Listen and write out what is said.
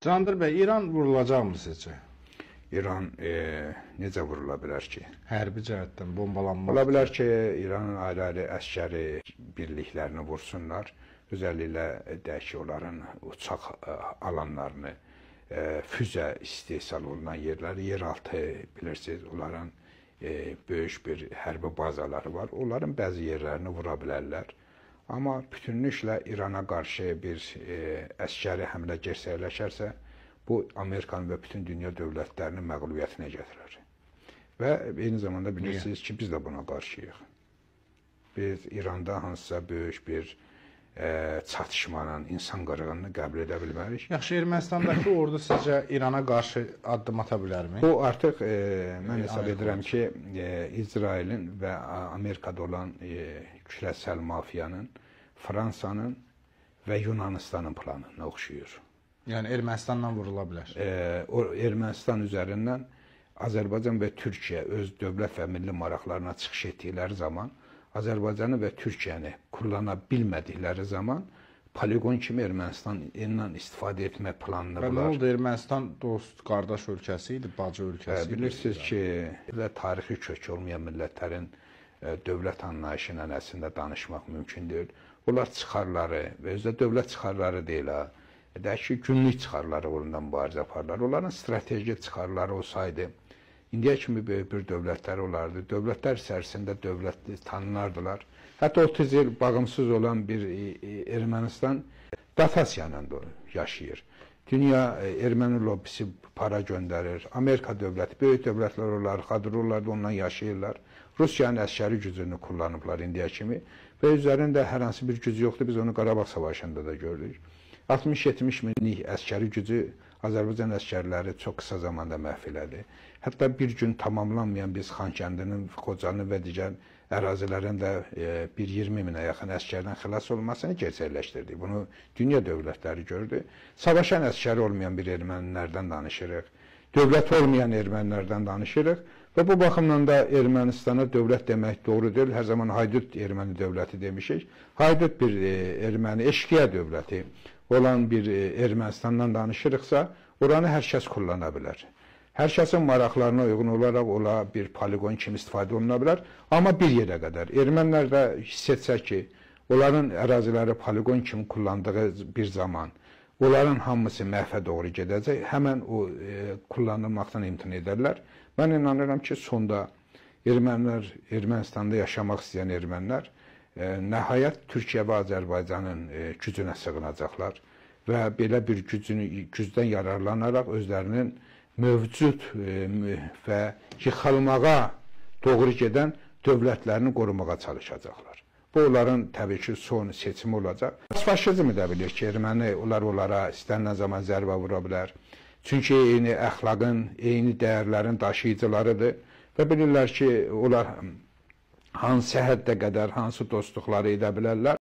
Candır bəy, İran vurulacaqmı sizcə? İran necə vurula bilər ki? Hərbi cəhətdən bombalanmaq. Ola bilər ki, İranın ayrı-ayrı əsgəri birliklərini vursunlar. Özəlliklə deyək ki, onların uçaq alanlarını, füzə istehsal olunan yerləri, yeraltı bilirsiniz, onların böyük bir hərbi bazaları var. Onların bəzi yerlərini vura bilərlər. Amma bütünlüklə İrana qarşı bir əsgəri həmlə gerçəkləşərsə, bu Amerikanın və bütün dünya dövlətlərinin məğlubiyyətinə gətirər. Və eyni zamanda bilirsiniz ki, biz də buna qarşıyıq. Biz İranda hansısa böyük bir çatışmanın, insan qırğınını qəbul edə bilmərik. Yaxşı, Ermənistandakı ordu sizcə İrana qarşı addım ata bilərmi? Bu artıq mən hesab edirəm ki, İsrailin və Amerikada olan küləsəl mafiyanın, Fransanın və Yunanistanın planına oxşuyur. Yəni Ermənistandan vurula bilər. Ermənistan üzərindən Azərbaycan və Türkiyə öz dövlət və milli maraqlarına çıxış etdikləri zaman, Azərbaycanı və Türkiyəni kullana bilmədikləri zaman poligon kimi Ermənistanla istifadə etmə planını bunlar. Nə oldu? Ermənistan dost, qardaş ölkəsi idi, bacı ölkəsi idi. Bilirsiniz ki, və tarixi kökü olmayan millətlərin dövlət anlayışı ilə əslində danışmaq mümkün deyil. Onlar çıxarları və özdə dövlət çıxarları deyil, deyək ki, günlük çıxarları uğrunda mübarizə aparırlar. Onların strateji çıxarları olsaydı, indiyə kimi böyük bir dövlətlər olardı. Dövlətlər içərisində dövlət tanınardılar. Hətta 30 il bağımsız olan bir Ermənistan dotasiya ilə yaşayır. Dünya erməni lobbisi para göndərir. Amerika dövləti, böyük dövlətlər olar, xadrurlar da ondan yaşayırlar. Rusiyanın əsgəri gücünü kullanıblar indiyə kimi və üzərində hər hansı bir gücü yoxdur. Biz onu Qarabağ savaşında da gördük. 60-70 minlik əsgəri gücü Azərbaycan əsgərləri çox qısa zamanda məhv elədi. Hətta bir gün tamamlanmayan biz Xankəndinin, Xocanın və digər ərazilərin də bir 20 minə yaxın əsgərdən xilas olmasını gerçəkləşdirdik. Bunu dünya dövlətləri gördü. Savaşan əsgəri olmayan bir ermənilərdən danışırıq. Dövlət olmayan ermənilərdən danışırıq. Və bu baxımdan da Ermənistana dövlət demək doğru deyil. Hər zaman haydut erməni dövləti demişik. Haydut bir erməni, eşqiya dövləti olan bir Ermənistandan danışırıqsa, oranı hər kəs kullana bilər. Hər kəsin maraqlarına uyğun olaraq ola bir poligon kimi istifadə oluna bilər, amma bir yerə qədər. Ermənilər də hiss etsə ki, onların əraziləri poligon kimi kullandığı bir zaman, onların hamısı məhvə doğru gedəcək, həmən o kullanılmaqdan imtina edərlər. Mən inanıram ki, sonda ermənilər, Ermənistanda yaşamaq istəyən ermənilər nəhayət Türkiyə və Azərbaycanın gücünə sığınacaqlar və belə bir gücdən yararlanaraq özlərinin mövcud və yıxılmağa doğru gedən dövlətlərini qorumağa çalışacaqlar. Bu, onların təbii ki, son seçimi olacaq. Faşizmi də bilir ki, erməni onlara istənilən zaman zərbə vura bilər. Çünki eyni əxlaqın, eyni dəyərlərin daşıyıcılarıdır və bilirlər ki, onlar hansı həddə qədər, hansı dostluqları edə bilərlər.